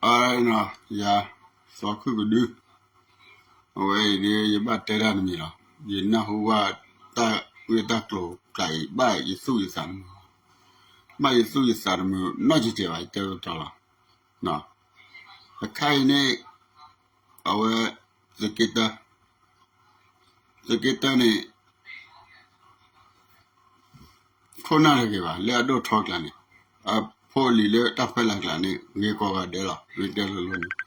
အ, ယၤ, စီၤခုၣ်ကဒု, အဝဲအံၤဒ်ယဘၣ်တဲတၢ်တမံၤလီၤ. ယနၢ်ဟူဘၣ်တၢ်ဂ့ၢ်တၢ်ကျိၤကျါအံၤ ဘၣ်ယသူၣ်ယသးတမုာ်, ဘၣ်ယသူၣ်ယသးတမုာ်နီတစဲးဘၣ် ယတဲတတီလီၤ. အခါအံၤန့ၣ် အဝဲ သုးက့တၢ သုးက့တၢန့ၣ် ခိၣ်နၢ်တဂ့ၤဘၣ် လၢအဒိၣ်ထီကျါန့ၣ်, အဖိအလံၤလၢတၢ်ဖဲလာ်ကျါန့ၣ် ဂ့ၤကိးဂၤဒဲးလီၤ. ဂ့ၤတဲလိၤလိၤန့ၣ် ဟ့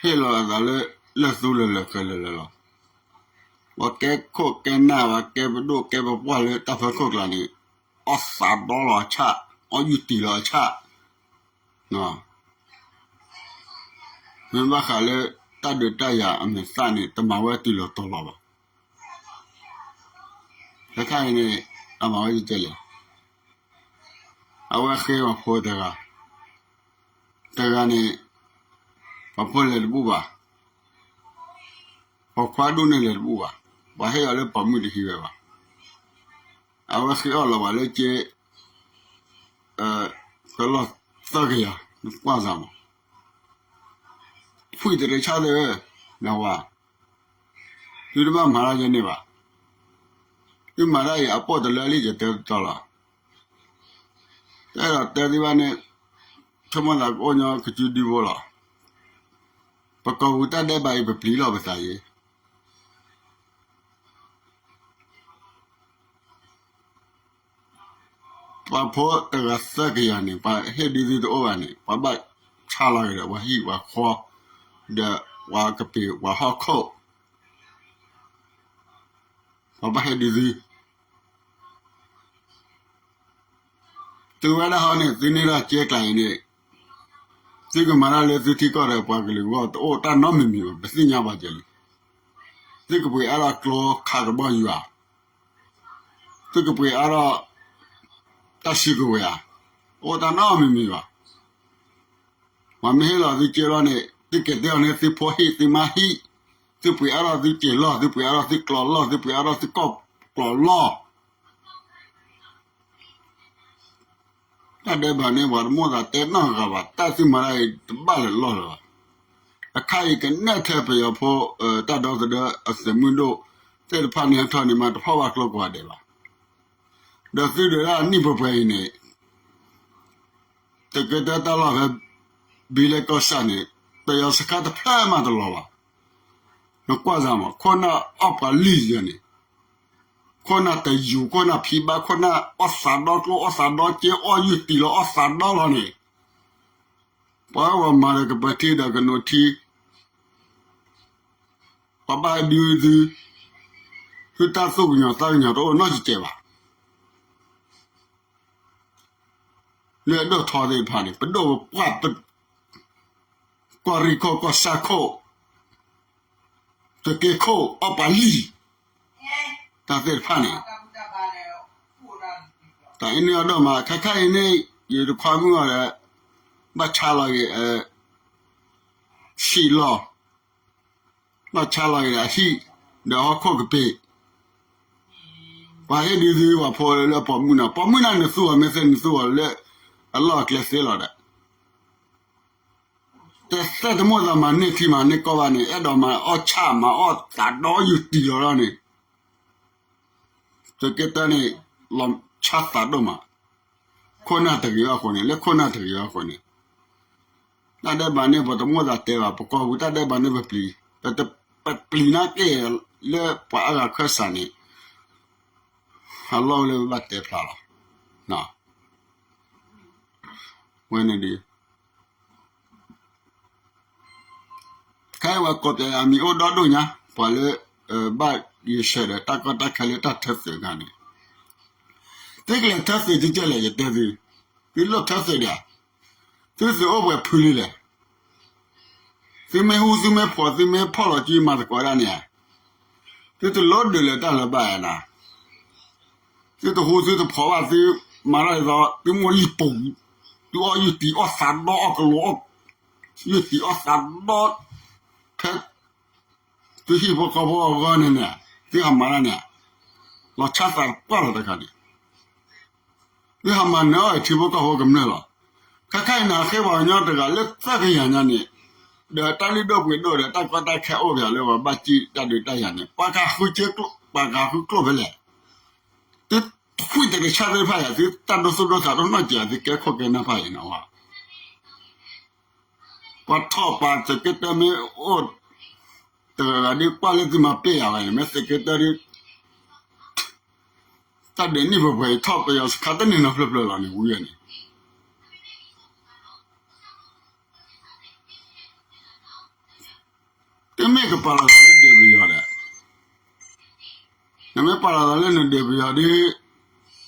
ၣ်လီၤအသးလၢ လၢၢ်သူလၢာ်လၢာ်ဃဲလၢာ်လၢာ်လီၤ. ပှၤကဲခိၣ်ကဲနၢ် ပှၤကဲပဒိၣ်ကဲပပှၢ်လၢတၢ်ဖဲခိၣ်ကျါန့ၣ် အီၣ်သးဒီလီၤအဆၣ်, အီၣ်ယူၢ်တံၢ်လီၤအဆၣ်, မ့ၢ်ဘၣ်ဃးလၢ တၢ်ဒုးတၢ်ယၤအမဲာ်သၣ်န့ၣ် တမၤဝဲတုၤလီၤတီၤလီၤဘၣ်. ခဲခါအံၤန့ၣ် အမၤဝဲဒ်လဲၣ်, အဝဲဃ့ပှၤဖိတဂၤ, တဂၤန့ၣ် ပှၤဖိလဲၤတဘူၣ်ဘၣ်, ပှၤခွါဒူၣ်န့ၣ်လဲၤတဘူၣ်ဘၣ်, ပှၤဟ့ၣ်အီၤလၢပိာ်မုၣ်တဟံးဝဲဘၣ်. အဝဲဃ့အီၣ်လီၤပှၤလၢက့ ကလီၢ်သၢကယၤ, နကွၢ်စၢ်မး, ဖှံၣ်တရံးဆၣ်သ့ၣ်ဧၢ, နဝၤ, သုတဘၣ်မၤတၢ်ယဲန့ၣ်ဘၣ်. သုမၤတၢ်အံၤအပိၢ်တလၢလံ ယတဲတတီလီၤ. တအဲၣ်ဒိးတဲသုဘၣ်န့ၣ်, ဆိကမိၣ်သးကအိၣ်ညီကစုဒုဖိလီၤ. ပကိာ်ပူၤတၢ်ဒဲးဘးအံၤ ပပျံၤလီၤပသးယ့ ပှၤဖိတဂၤသၢကယၤန့ၣ် ပှၤဟ့ၣ်ဒုးသုတအိၣ်ဘၣ်န့ၣ် ပှၤဘၣ်ဆါလီၤက့ၤဒီးပှၤဟံၣ်ပှၤဃီ, ဒီးပှၤကပ့ၤပှၤဟီၣ်ခိၣ်, ပှၤဘၣ်ဟ့ၣ်ဒုးသု. သုဝဲဒၣ်ဟီန့ၣ် သုန့ၢ်ထီၣ်ကဲကျါအံၤန့ၣ်, သုကမၤတၢ်လၢသုထံကီၢ်ဒီးပှၤကလုာ်အဂီၢ် တအိၣ်တၢ်နီတမံၤမံၤဘၣ် ပသ့ၣ်ညါဘၣ်ကဲလံ. သုကပှ့ၤအါထီၣ်ကျိခးကဘီယူၤဧါ, သုကပှ့ၤအါထီၣ် တၢ်စုကဝဲၤဧါ, တအိၣ်တၢ်နီတမံၤမံၤဘၣ်. ပှၤမ့ၢ်ဟ့ၣ်လီၤသုကဲလီၤန့ၣ် သုက့ၤတဲအီၤန့ၣ် သုဖိဟံၣ်သုမါဟံၣ်, သုပှ့ၤအါထီၣ်သုစဲးလီၢ် သုပှ့ၤအါထီၣ်သုကျိးလီၢ် သုပှ့ၤအါထီၣ်သုကီၢ်ကျိးလီၢ် တၢ်ဒဲးဘးန့ၣ် ပှၤတမိၣ်သးတဲနီတဂၤဘၣ်, တၢ်သုမၤတၢ်အံၤတဘၣ်လၢာ်လီၢ်လၢၤဘၣ်. အခါအံၤကနဲၣ်ထဲပယီၤဖိ တၢ်ဒီသဒၢအသုးမုၢ်ဒိၣ်သ့ၣ်တဖၣ်န့ၣ် ဟဲထီၣ်န့ၣ်မး တဖီၣ်ဘၣ်ကျိကိးဂၤဒဲးဘၣ်. ဒီးသုဒုးဒၣ်နံၣ်ပှဲၤပှဲၤအံၤန့ၣ် သုးက့တၢတၢ်လီၢ်ဖဲ ဘံလ့ကီၢ်ဆၣ်န့ၣ် ပယီၤစခါတဖျၢၣ်မးတလီၤဘၣ်. နကွၢ်စၢ်မး ခိၣ်နၢ်အီၣ်ပှၤလံၢ်ယဲန့ၣ်, ခိၣ်နၢ်တယူၤ ခိၣ်နၢ်ဖံဘါ ခိၣ်နၢ်အီၣ်သးဒီကျိ အီၣ်သးဒီက့ အီၣ်ယူၢ်တံၢ်လီၤ အီၣ်သးဒီလီၤန့ၣ်, ပှၤဝဲမၤဒီးကပၢၤထံဒီးကနိးထံ ပှၤဘၣ်ဒုးသု, သုတၢ်သူၣ်ကညီၤသးကညီၤတအိၣ်နီတစဲးဘၣ်. လၢအဒိၣ်ထီသ့ၣ်တဖၣ်န့ၣ် ပဒိၣ်ပပှၢ် ကီၢ်ရ့ၣ်ခိၣ် ကီၢ်ဆၣ်ခိၣ် သုးက့ခိၣ် အီၣ်ပှၤလံၢ် တၢ်သ့ၣ်တဖၣ်န့ၣ် တၢ်အံၤန့ၣ်အဒိၣ်မး ခဲခါအံၤန့ၣ် ယတခွါမုၣ်အီၤဒီး ဘၣ်ဆါလီၤက့ၤ ဆံးလီၢ်, ဘၣ်ဆါလီၤက့ၤဒီးအဟံၣ် ဒီးဟီၣ်ခိၣ်ကပ့ၤ, ပှၤဟ့ၣ်ဒုးသုပှၤဖိလၢပိာ်မုၣ်နီၤ ပိာ်မုၣ်န့ၣ်နသူအီၤ မ့ၢ်သ့နသူအီၤလၢအလီၢ်အကျဲသ့လီၤဒီး တသ့ၣ်တမိၣ်သးမၤန့ၢ်ထံမၤန့ၢ်ကီၢ်ဘၣ်န့ၣ် အဲၣ်ဒိးမၤအီၣ်ဆၣ်မၤအီၣ်သးဒီယူၢ်တံၢ်လီၤလီၤန့ၣ် သုးက့တၢန့ၣ် လီၤဆၣ်သးဒိၣ်မး, ခိၣ်နၢ်တဂ့ၤဘၣ်အဃိန့ၣ် လၢခိၣ်နၢ်တဂ့ၤဘၣ်အဃိန့ၣ် တၢ်ဒဲးဘးန့ၣ် ပတမိၣ်သးတဲဘၣ် ပကိာ်ပူၤတၢ်ဒဲးဘးန့ၣ်ပပျံၤ, ပတပျံၤနာ်က့ၢ်လၢပှၤအါဂၤခၢၣ်စးန့ၣ် အလီၢ်လၢပဘၣ်တဲဖျါလီၤ. ဝဲန့ၣ်ဒ် ခဲအံၤပှၤကိးပယီၤအမံၤအိၣ်ဒီဒိၣ်ညါ ပှၤလၢ ဘၣ်ဂဲၤဆၢထၢၣ်တၢ်ကီတၢ်ခဲလၢတၢ်ထၢသုးအခါန့ၣ် သုကလဲၤထၢသုးကကဲလဲၣ် ယတဲသု, သုလိၣ်ထၢသုးဒံးဧါ, သုသုးအိၣ်ပှဲၤဖုလံလဲၣ်, သုမ့ၢ်ဟူသုမ့ၢ်ဖိး သုမ့ၢ်ဖီၣ်လီၤစုမၤသကိးဒၣ်န့ၣ်ဧါ, သုတလိၣ်ဒုးလၢတၢ်လၢၤဘၣ်ဧါနၤ, သုတဟူသုတဖိးဘၣ် သုမၤတၢ်ဒ်သိး သုမိၢ်လံၢ်ပူၤ, သုအီၣ်ယူၢ်တံၢ်အီၣ်သးဒီအီၣ်ကလိး ယူၢ်တံၢ်အီၣ်သးဒီ ဖဲ သုဟံၣ်ဖိဃီဖိအဂီၢ်န့ၣ်န့ၣ် သုဟးမၤတၢ်န့ၣ်ဧါ, လီၤဆီသးပှၢ်လီၤတခါန့ၣ် သုဟးမၤနၢၤအီၣ်အံၤထံဖိကီၢ်ဖိကမျၢၢ်လီၤ. ခဲခါအံၤန့ၣ် ဃ့ပှၤကညီတဂၤလၢသၢကယၤညါန့ၣ်, ဒီးတၢ်လုၢ်ဒိၣ်ပှ့ၤဒိၣ်ဒီးတၢ်ကီတၢ်ခဲအိၣ်ပယီၤလၢပှၤဘၣ်စံၣ်တၢ်ဒုးတၢ်ယၤန့ၣ် ပှၤကဃုကျိၣ် ပှၤကဃုကျိၣ်ဖဲလဲၣ်. သုထွံၣ်တကဆၣ်သ့ၣ်တဖၣ်ယၤ သုတၢ်ဒိသူၣ်ဒိသးတနီၣ်စဲး သုကဲခိၣ်ကဲနၢ်ဖးယံၤနီၤဝဲ ပှၤထီၣ်ပှၤသုးက့တၢမ့ၢ်အိၣ် တဂၤဂၤဒ်ကွၢ်လၢသုမၤပ့ၢ်ယၤဝဲန့ၣ် မ့ၢ်သုးက့တၢဒ် တၢ်ဒုးနံၣ်ပှဲၤပှဲၤအံၤထီၣ်ပယီၤစခါတန့ၢ်နီဖျၢၣ်ဖျၢၣ်လီၤန့ၣ် ဝံၤဝဲန့ၣ် တမ့ၢ်ကပာ်လီၤသးလၢဒုးပယီၤဒီး နမ့ၢ်ပာ်လီၤသးလၢနဒုးပယီၤဒီး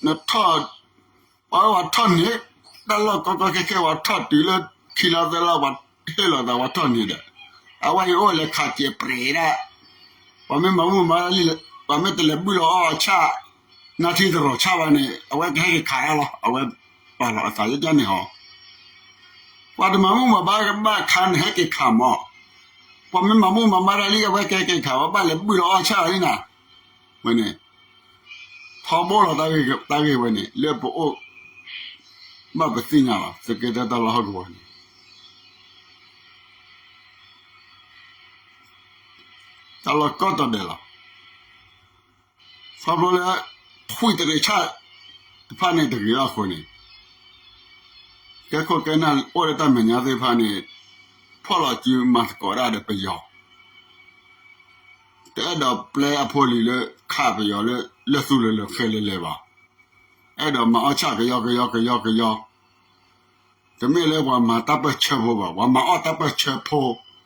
နထီၣ် ပှၤဝဲပှၤထီၣ်န့ၢ် တၢ်လီၢ်ကီကီခဲခဲ ပှၤထီၣ်တုၤလၢခံလီၤသၢလီၤ ပှၤဟ့ၣ်လီၤသးပှၤထီၣ်န့ၢ်ဒီး အဝဲအံၤအိၣ်လဲၤခးစဲးပြဲးဒၣ် ပှၤမ့ၢ်မၤဘူၣ်မၤလံ ပှၤမ့ၢ်တလဲၤဘုၣ်လီၤအီၣ်အဆၣ် နါထံတရီးဆၣ်ဘၣ်န့ၣ် အဝဲကဟဲက့ၤခးတၢ်လီၤ အဝဲပာ်လီၤအသးလၢကန့ၣ်ဟီ ပှၤတမၤဘူၣ်မၤဘါကဘၣ်ခါန့ၣ် ဟဲက့ၤခးမး ပှၤမ့ၢ်မၤဘူၣ်မၤဘါတၢ်လံ အဝဲကဟဲက့ၤခး ပှၤဘၣ်လဲၤဘုၣ်လီၤအီၣ်ဆၣ်လံနၤ ဝဲန့ၣ် ထီဘိလီၤတၢ်ဂ့ၢ်ဝဲန့ၣ် လၢပအိၣ် ဘၣ်ပသ့ၣ်ညါလီၤ သုးက့တၢတၢ်လီၢ်ဟီၣ်ကဝီၤန့ၣ် တၢ်လီၢ်ကီတၢ်ဒဲးလီၤ. ခီဖျိလၢ ထွံၣ်တရ့းဆၣ်တဖၣ်န့ၣ်တဂ့ၤဘၣ်အဃိန့ၣ် ကဲခိၣ်ကဲနၢ်အိၣ်လၢတၢ်မဲာ်ညါသ့ၣ်တဖၣ်န့ၣ် ဖီၣ်လီၤစုမၤသကိးဒၣ်ဒီးပယီၤ တအဲၣ်ဒိးပျဲအဖိလံၤလၢခးပယီၤလၢ လၢသူၣ်လၢလၢာ်ဃဲလၢာ်လဲၣ်ဘၣ်. အဲၣ်ဒိးမၤအီၣ်ဆၣ်ကယီကယီကယီကယီ, တမ့ၢ်လၢပှၤမၤတၢ်ပၢၢ်ဆၢဖိဘၣ်, ပှၤမၤအီၣ်တၢ်ပၢၢ်ဆၢဖိ,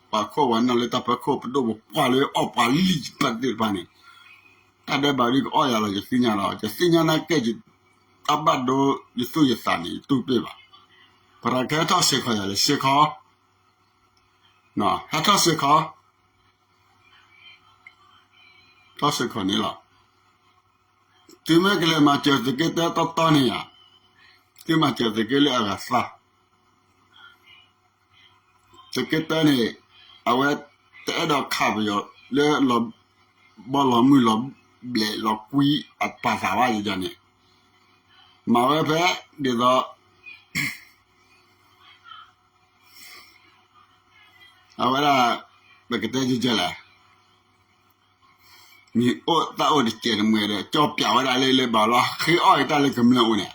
ပှၤခိၣ်ပှၤနၢ်လၢတၢ်ဖၢခိၣ်ပဒိၣ်ပပှၢ်လၢအီၣ်ပှၤလံၣ်ပသ့ၣ်တဖၣ်န့ၣ်, တၢ်ဒဲးဘးဒ်ကအီၣ်ယၤလီၤ ယသ့ၣ်ညါလီၤ, ယသ့ၣ်ညါနာ်က့ တၢ်ဘၣ်ဒိယသူၣ်ယသးန့ၣ် ယတူၢ်တပ့ၢ်ဘၣ်. ပှၤတၢ်ကဟဲထီၣ်စ့ၢ်ကီးယၤလဲၣ် စ့ၢ်ကီး ဟဲထီၣ်စ့ၢ်ကီး, ထီၣ်စ့ၢ်ကီးန့ၣ်လီၤ. သုမ့ၢ်ကလဲၤမၤစၢၤသုးက့တၢတီတီန့ၣ်ဧါ, သုမၤစၢၤသုးက့လၢအဂၤသၣ်, သုးက့တၢန့ၣ် အဝဲတအဲၣ်ဒိးခးပယီၤလၢ လီၤဘီလီၤမုၢ်လီၤဘျဲးလီၤကွံအပာ်သးဘၣ်ယၤန့ၣ်, မၤဝဲဖဲဒ်သိး အဝဲဒၣ် ပကတဲကဲလဲၣ်, မ့ၢ်အိၣ်သၣ်အိၣ်တစဲးတမှဲၤဒီး ကၠီပၠးဝဲဒၣ်လၢလၢဘၣ်လီၤ ဃ့အီၣ်အံၤတၢ်လၢကမျၢၢ်အိၣ်န့ၣ်,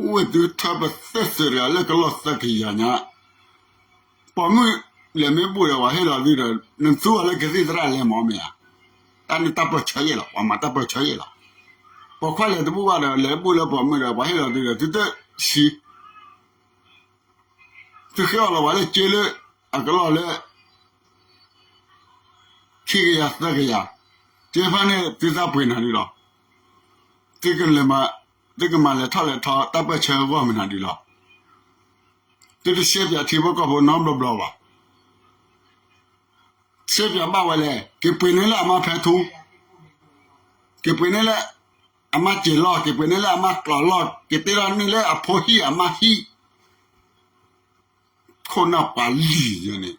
ဝ့ၢ်သုထၢပသ့ၣ်သုးတဂၤလၢကလီၢ်သၢကယၤညါ, ပိာ်မုၣ်လဲၤမ့ၢ်ဘူၣ်ဒီး ပှၤဟ့ၣ်လီၤသုဒီး နသူအီၤလၢကသံၣ်သရၣ်လဲၤမၤမ့ၢ်ဧါ, တၢ်န့ၣ်တၢ်ပၢၢ်ဆၢယဲၢ်လီၤ, ပှၤမၤတၢ်ပၢၢ်ဆၢယဲၢ်လီၤ. ပိာ်ခွါလဲၤတဘူၣ်ဘၣ်ဒီး လဲၤဘူၣ်လၢပိာ်မုၣ်ဒီး ပှၤဟ့ၣ်လီၤသုဒီး သုတဆံ သုဃ့အီၣ်လီၤပှၤလၢကၠ့လၢ အကလီၢ်လၢ ခံကယၤသၢကယၤ, ကၠ့ဖၣ်န့ၣ်သုသၣ်ပှ့ၤနၤဒ်လီၤ. သုကလဲၤမၤ, သုကမၤလဲၤထီၣ်လဲၤထီ တၢ်ပၢၢ်ဆၢဂီၢ်မနုၤဒ်လီၤ. သုတစ့ပၠးထံဖိကီၢ်ဖိနီတဘျီဘျီဘၣ်. စ့ပၠးဘၣ်ဝဲလဲၣ်, က့ၤပှ့ၤန့ၢ်လၢအမါဖဲထူ, က့ၤပှ့ၤန့ၢ်လၢအမါစ့ၤလီၢ်, က့ၤပှ့ၤန့ၢ်လၢအမါကျီၤလီၢ်, က့ၤတ့ထီၣ်န့ၢ်လၢအဖိဟံၣ်အမါဟံၣ် ခိၣ်နၢ်ပှၤလံၤယဲန့ၣ်,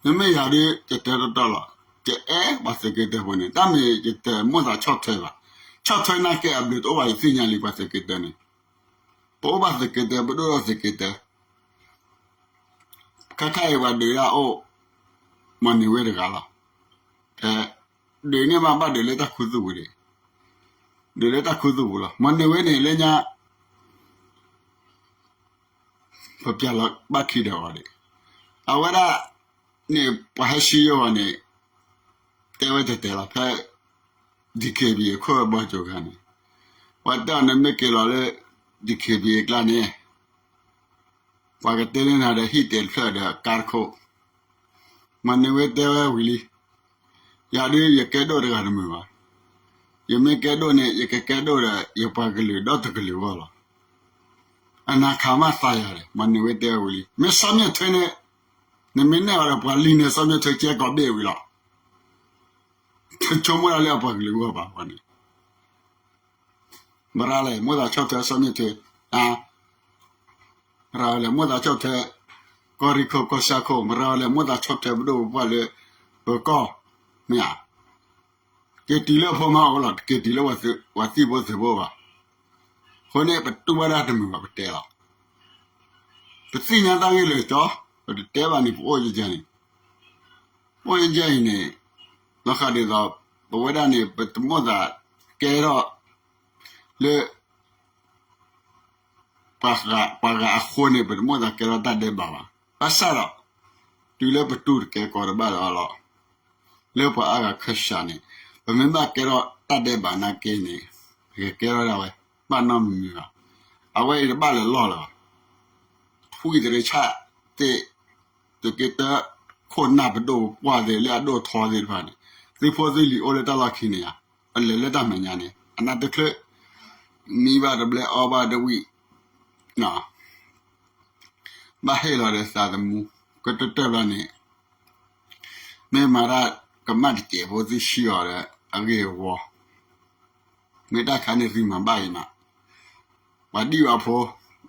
မ့မ့ၢ်ယၤဒ် ယတဲတီတီလီၤ, ယအဲၣ်ပှၤသုးက့တၢဖိန့ၣ် တၢ်မ့ၢ်ယတဲမိၣ်သးဆီၣ်ထွဲဘၣ်, ဆီၣ်ထွဲနာ်က့အဘျုးတအိၣ်ဘၣ်ယသ့ၣ်ညါလံပှၤသုးက့တၢန့ၣ်, ပအိၣ်ဘၣ်သုးက့တၢ ပဒိၣ်ထီၣ်သုးက့တၢ ခဲခါအံၤပှၤဒုးဒၣ်အိၣ် မီၢ်န့ၢ်ဝ့တဂၤလီၤ. ဖဲ ဒုးန့ၢ်ဘၣ်ဘၣ်ဒုးလၢတၢ်ခူသူၣ်ပူၤန့ၣ်, ဒုးလၢတၢ်ခူသူၣ်ပူၤလီၤ. မီၢ်န့ၢ်ဝ့န့ၣ်လၢညါ ပပျၢ်လီၤဘၣ်ခံဒီးအီၤန့ၣ်, အဝဲဒၣ်န့ၣ် ပှၤဟဲဆှၢယိၣ်အီၤန့ၣ် တဲဝဲတဲတဲလီၤ ဖဲ DKBA ခိၣ်ဘီကၠိခါန့ၣ်, ပှၤတဲအီၤန့ၣ်မ့ၢ်က့ၤလီၤလၢ DKBA အကျါန့ၣ် ပှၤကတဲန့ၢ်နၤဒီးဟံၣ်တဲာ်တဖျၢၣ်ဒီးကါတခိၣ်, မီၢ်န့ၢ်ဝ့တဲဝဲဝံၤလံ, ယၤဒ်ယကဲဒိၣ်တဂၤတမုာ်ဘၣ်. ယမ့ၢ်ကဲဒိၣ်န့ၣ် ယကကဲဒိၣ်ဒီး ယပှၤကလုာ်ဒီတကလုာ်အဂီၢ်လီၤ. အနၤခးမးသးယၤဒီး မီၢ်န့ၢ်ဝ့တဲဝဲဝံၤလံ, မ့ၢ်စီၤမ့ၣ်ထွဲန့ၣ် နမ့ၢ်နဲၣ်အီၤဒီးပှၤလံၤန့ၣ် စီၤမ့ၣ်ထွဲကဲကိးဘ့ၣ်ဝံၤလီၤ. တဆိကမိၣ်ဒၣ်လၢအပှၤကလုာ်အဂီၢ်ဘၣ်ဝဲန့ၣ် မရၤလဲၣ် မိၣ်သးဆီၣ်ထွဲစီၤမ့ၣ်ထွဲ, မရၤလဲၣ် မိၣ်သးဆီၣ်ထွဲ ကီၢ်ရ့ၣ်ခိၣ်ကီၢ်ဆၣ်ခိၣ်, မရၤလဲၣ် မိၣ်သးဆီၣ်ထွဲပဒိၣ်ပပှၢ်လၢ ပကီၢ်, မ့ၢ်ဧါ. က့ၤတုၤလၢအဖိမါအိၣ်လီၤ, တက့ၤတုၤလၢပှၤသံၣ်ဖိသုးဖိဘၣ်. အဃိန့ၣ် ပတူၢ်ဘၣ်တၢ်တမုာ်ဘၣ် ပတဲလီၤ. ပသ့ၣ်ညါတၢ်ဂ့ၢ်လၢာ်ကၠီ, ပတတဲဘၣ်န့ၣ် ပအိၣ်ယကဲန့ၣ်, အိၣ်ယကဲအံၤန့ၣ်, နီၢ်ဃၣ်ဒ်သိး ပဝဲဒၣ်န့ၣ် ပတမိၣ်သးကဲထီၣ်လၢ ပှၤဂၤအဃိန့ၣ် ပတမိၣ်သးကဲထီၣ်တၢ်ဒဲးဘးဘၣ်. ဘၣ်ဆၣ်ဒီး တုၤလၢပတူၢ်တကဲကီးတဘၣ်ဒီးအီၤလီၤ. လၢပှၤအါဂၤခၢၣ်စးန့ၣ် ပမ့ၢ်ဘၣ်ကဲထီၣ်တၢ်ဒဲးဘးနာ်က့န့ၣ် ပကကဲထီၣ်ဒၣ်ဝဲ ဘၣ်နီတမံၤမံၤဘၣ်. အဝဲအံၤတဘၣ်လၢာ်လီၢ်လၢၤဘၣ်. ထွံၣ်တရ့ဆၣ်သ့ၣ်, သုးက့တၢ ခိၣ်နၢ်ပဒိၣ်ပပှၢ်သ့ၣ် လၢအဒိၣ်ထီသ့ၣ်တဖၣ်န့ၣ် သုဖိသုလံၤအိၣ်လၢတၢ်လီၢ်ခံန့ၣ်ဧါ, အလဲၤလၢတၢ်မဲာ်ညါန့ၣ် အနၢ်တချုး မံဘၣ်တဘျဲၣ် အီၣ်ဘၣ်တဝံၣ်, ဘၣ်ဟ့ၣ်လီၤဒီးသးသမူ, ကတၢၢ်တၢၢ်ဘျီန့ၣ် မ့ၢ်မၤတၢ်ကမၣ်တစဲးဖိ သုဆှံအီၤဒီးအဂ့ၢ်အဝီ, မ့ၢ်တၢ်ခါန့ၣ်သုမၤဘၣ်အံၤမး, ပှၤဒံၣ်ဝဲဖိ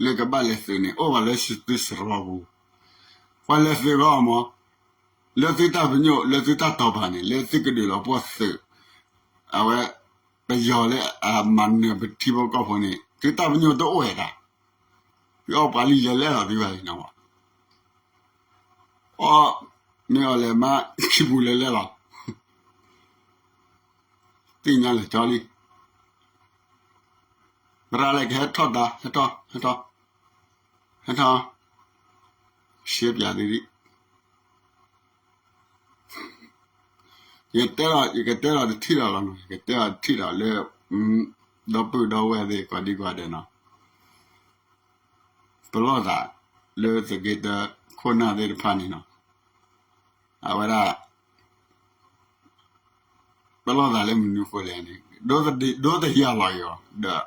လၢကဘၣ်လဲၤသုးန့ၣ် အိၣ်ဘၣ်လၢသုစရီပူၤ, ပှၤလဲၤသုးဂီၢ်မး, လၢသုတၢ်ပညိၣ် လၢသုတၢ်တီၤပာ်န့ၣ် လၢသုကဒုးလီၤပှီၢ်သုး, အဝဲ ပယီၤလၢအမၤနၢၤပထံဖိကီၢ်ဖိန့ၣ် သုတၢ်ပညိၣ်တအိၣ်ဝဲဒၣ်, သုအီၣ်ပှၤလံာ်လဲၤလဲၣ်လီၤသုဘၣ်အံၤနီၤ, အီၣ်မ့ၢ်အီၤလဲၤမါခံပူၤလဲၤလဲၣ်လီၤ, သ့ၣ်ညါလၢာ်ကၠီလံ, မရၤလဲၣ်ကဟဲထီၣ်တၢ် ဟဲထီၣ် ဟဲထီၣ် ဟဲထီၣ်, ရှဲပၠးဒ်ဒ် ယကတဲလီၤ ယကတဲလီၤတထံၣ်လီၤလီၤ, ယကတဲလီၤတထံၣ်လီၤလၢ ဒီပုၢ်ဒီဝဲၢ်သ့ၣ်ကိးဒံကိးဒဲးနီၤ, ပလီၢ်သးလၢသုးက့တၢခိၣ်နၢ်သ့ၣ်တဖၣ်န့ၣ်နီၤ, အဝဲဒၣ် ပလီၢ်သးလၢမနုၤအဃိလဲၣ်န့ၣ် ဒိတယၢ်လီၤက့ၤအီၤဒီး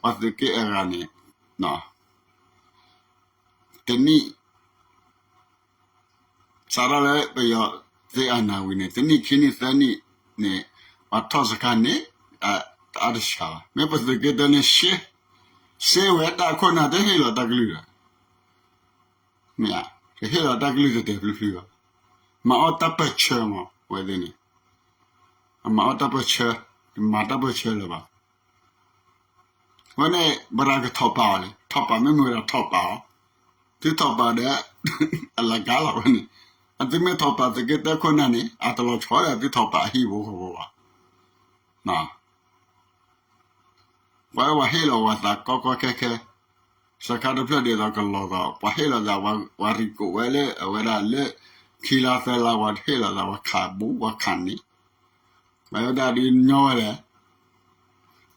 ပှၤသုးက့အဂၤန့ၣ် တနံၣ် စးထီၣ်လၢပယီၤသုးအနၢ်ဝံၤန့ၣ် တနံၣ်ခံနံၣ်သၢနံၣ်န့ၣ် ပှၤထီၣ်စခါန့ၣ် တအါတဆှးဘၣ်. မ့ၢ်ပသုးက့တၢန့ၣ် စ့ဝဲတၢ်ခိၣ်နၢ်တဟ့ၣ်လီၤတၢ်ကလုၢ်ဒီး မ့ၢ်ဧါ, တဟ့ၣ်လီၤတၢ်ကလုၢ်တဲာ်တဲာ်ဖျုဖျုဘၣ်. မၤအီၣ်တၢ်ပၢၢ်ဆၢမး ဝဲသ့ၣ်န့ၣ် အမၤအီၣ်တၢ်ပၢၢ်ဆၢ, တမၤတၢ်ပၢၢ်ဆၢလၢၤဘၣ်. ဝဲန့ၣ် ဘၣ်တၢ်ကထီၣ်ပာ်အီၤလဲၣ်, ထီၣ်ပာ်မ့ၢ်မ့ၢ်ဝဲဒၣ်ထီၣ်ပာ်အီၤ, သုထီၣ်ပာ်ဒီး အလၢကါလီၤဝဲန့ၣ်, အသုမ့ၢ်ထီၣ်ပာ်သုးက့တၢခိၣ်နၢ်န့ၣ် အတလီၤဆီဒီးသုထီၣ်ပာ်အဟံၣ်ဖိဃီဖိဘၣ်. ပှၤဝဲဟ့ၣ်လီၤဝဲသးကီကီခဲခဲ, စခါတဖျၢၣ်ဒ်သိးကလီၤသး ပှၤဟ့ၣ်လီၤသး ပှၤရံးကိးဝဲလၢအဝဲဒၣ်လၢ ခံလါသၢလါ ပှၤဟ့ၣ်လီၤသး ပှၤခးဘူး ပှၤခးန့ၣ်, ပှၤဝဲဒၣ်ဒ်ညီဝဲလဲၣ်,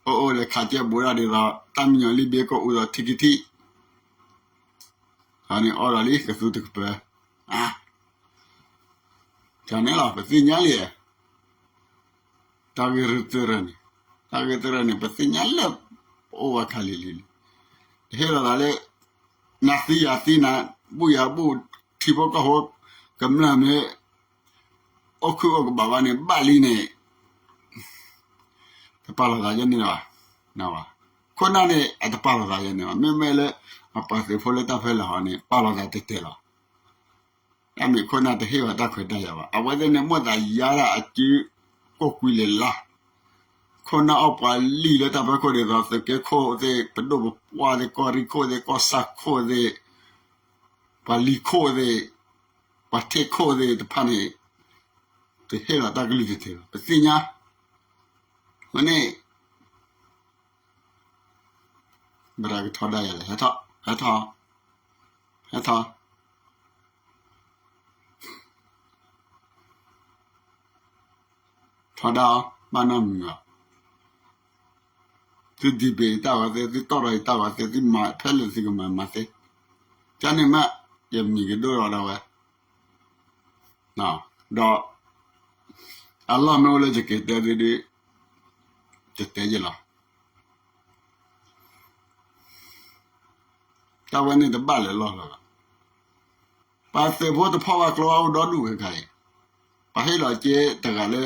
အိၣ်အိၣ်ဒီးခးကဲဘူးဒၣ်ဒ်သိး တၢ်မံညီၤလံဘ့ကိးအူဒီးထံကထံၣ် န့ၣ်အီၣ်ဒီးလံကသူတကပၤ, န့ၣ်လီၤ ပသ့ၣ်ညါလံ, တၢ်ဂ့ၢ်ရၢၢ်သရၢၢ်န့ၣ်, တၢ်ဂ့ၢ်သရၢၢ်န့ၣ် ပသ့ၣ်ညါလၢ ပအိၣ်ဝဲခါလံၤလံၤလံၤ, တဟ့ၣ်လီၤသးလၢ နၤသံယၤသံနၤ, ဘူၣ်ယၤဘူၣ်, ထံဖိကီၢ်ဖိ ကမျၢၢ်မ့ၢ် အိၣ်ခုၣ်အိၣ်ကဘၣ်ဘၣ်န့ၣ် ဘၣ်လံန့ၣ် တပာ်လီၤသးယဲန့ၣ်ဘၣ်, ခိၣ်နၢ်န့ၣ် အတပာ်လီၤသးယဲန့ၣ်ဘၣ်, မ့မ့ၢ်လၢ အပှၤသုးဖိလၢတၢ်ဖဲလဲၣ်ဟီန့ၣ် ပာ်လီၤသးတဲာ်တဲာ်လီၤ. တၢ်မ့ၢ်ခိၣ်နၢ်တဟ့ၣ်ဝဲတၢ်ခွဲးတၢ်ယာ်ဘၣ်, အဝဲသ့ၣ်န့ၣ် မိၣ်သးယါဒၣ်အစုကိၢ်ကွံာ်လၢ်လၢ်, ခိၣ်နၢ်အီၣ်ပှၤလံာ်လၢတၢ်ဖီခိၣ်ဒ်သိး သုးက့ခိၣ်သ့ၣ် ပဒိၣ်ပပှၢ်သ့ၣ် ကီၢ်ရံၣ်ခိၣ်သ့ၣ် ကီၢ်ဆၣ်ခိၣ်သ့ၣ် ပှၤလံၤခိၣ်သ့ၣ် ပှၤထ့ခိၣ်သ့ၣ်တဖၣ်န့ၣ် တဟ့ၣ်လီၤတၢ်ကလုၢ်တထံးဘၣ် ပသ့ၣ်ညါ, ဝဲန့ၣ် ဘၣ်တၢ်ကထီဒါယၤလဲၣ်, ဟဲထီၣ်, ဟဲထီၣ်, ဟဲထီၣ်, ထီဒါအီၤ ဘၣ်နီတမံၤဘၣ်. သုဒံးဘ့ၣ်ယတၢ်ဂီၤသ့, သုတီၢ်ဒီးယတၢ်ဂီၤသ့, သုမၤဖဲလဲၣ်သုကမၤမၤသ့, ကန့ၣ်မး ယမံၤကဒိၣ်ထီၣ်ဒၣ်ဝဲ, ဒီး အလီၢ်မ့ၢ်အိၣ်လၢယက့ၤတဲသုဒီး ယတဲယဲလီၤ. တၢ်ဝဲန့ၣ်တဘၣ်လၢာ်လီၢ်လၢၤဘၣ်. ပှၤသုးဖိတဖီၣ်ဘၣ်ကျိအအိၣ်ဒီဒူၣ်ခဲခါအံၤ, ပှၤဟ့ၣ်လီၤက့တဂၤလၢ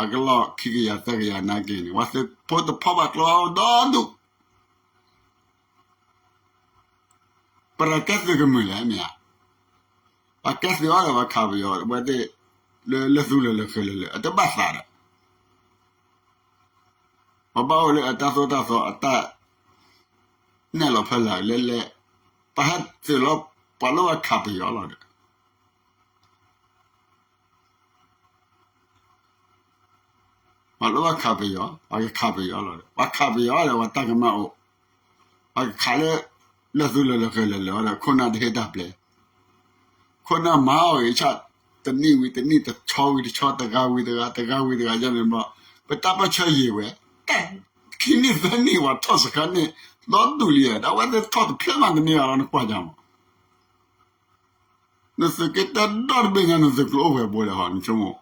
အကလီၢ်ခံကယၤသၢကယၤနာ်က့န့ၣ် ပှၤသုးဖိတဖီၣ်ဘၣ်ကျိအအိၣ်ဒီဒူၣ် ပတကဲသုးကမုာ်လဲၣ်မ့ၢ်ဧါ. ပှၤကဲသုးအီၤဒီးပှၤခးပယီၤဝဲသ့ၣ် လၢလၢၢ်သူလၢာ်လၢာ်ဃဲၤလၢာ်လၢာ် အတဘၣ်သးဒီး ပဘၣ်အိၣ်လၢအတၢ်သိၣ်တၢ်သီအတၢ်နဲၣ်လီၤဖဲလဲၣ်လဲၣ်, ပဟဲသုးလီၤ ပှၤလိၣ်ဘၣ်ခးပယီၤလီၤဒီး ပှၤလိၣ်ဘၣ်ခးပယီၤ, ပှၤကခးပယီၤလီၤဒီး ပှၤခးပယီၤဒီး ပှၤတၢ်ကမၣ်အိၣ်, ပှၤကခးလၢ လၢာ်သူလၢာ်လၢာ်ဃဲၤလၢာ်လၢာ်ဒီး ခိၣ်နၢ်တဟ့ၣ်တၢ်ပျဲ, ခိၣ်နၢ်မၤအီၤဂ့ၤဆၣ်, တနံၣ်ဝံၤတနံၣ် တဆီဝံၤတဆီ တဂၤဝံၤတဂၤ တဂၤဝံၤတဂၤယန့ၣ်ဘၣ်, ပတၢ်ပၢၢ်ဆၢယံာ်ဝဲ, တၢ်ခံနံၣ်သၢနံၣ်ဝဲထီၣ်စခါန့ၣ် ဒီဒူၣ်လံ, ဒီးအဝဲသ့ၣ်ထီၣ်တဖျၢၣ်မးတန့ၢ်ဘၣ်လီၤ နကွၢ်ယၤမး နသုးက့တၢဒီတဘ့ၣ်ညါ နသုးကျိၤအိၣ်ဝဲဘိလဲၣ်ဟီ နဆိကမိၣ်,